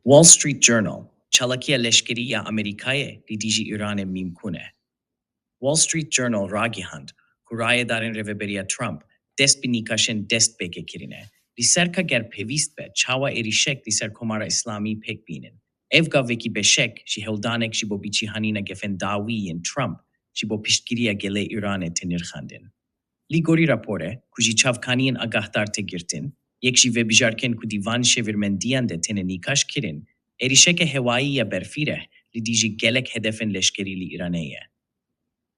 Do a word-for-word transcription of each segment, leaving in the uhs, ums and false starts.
Wall Street Journal, Çalakiya leşkerî ya Amerîkayê li dijî Îranê mîmkûn e. Wall Street Journal ragihand ku rayedarên Rêveberiya Trump dest bi nîqaşên destpêkê kirine, li ser ka ger pêwîst be çawa êrîşek li ser Komara Îslamî pêk bînin. Ev gavekî beşek ji hewldanek ji bo bicîhanîna gefên dawî yên Trump ji bo piştgiriya gelê Îranê tê nirxandin. Li gorî raporê ku ji çavkaniyên agahdar tê girtin, yek ji vê bijarkên ku di van şêwirmendiyan de têne nîqaş kirin, êrîşeke hewayî ya berfireh li dijî gelek hedefên leşkerî li Îranê ye.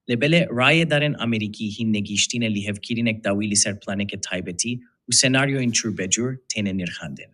Lê belê rayedarên Amerîkî hîn negihiştine lihevkirinek dawî li ser planeke taybetî û senaryoyên çûrbecûr têne nirxandin.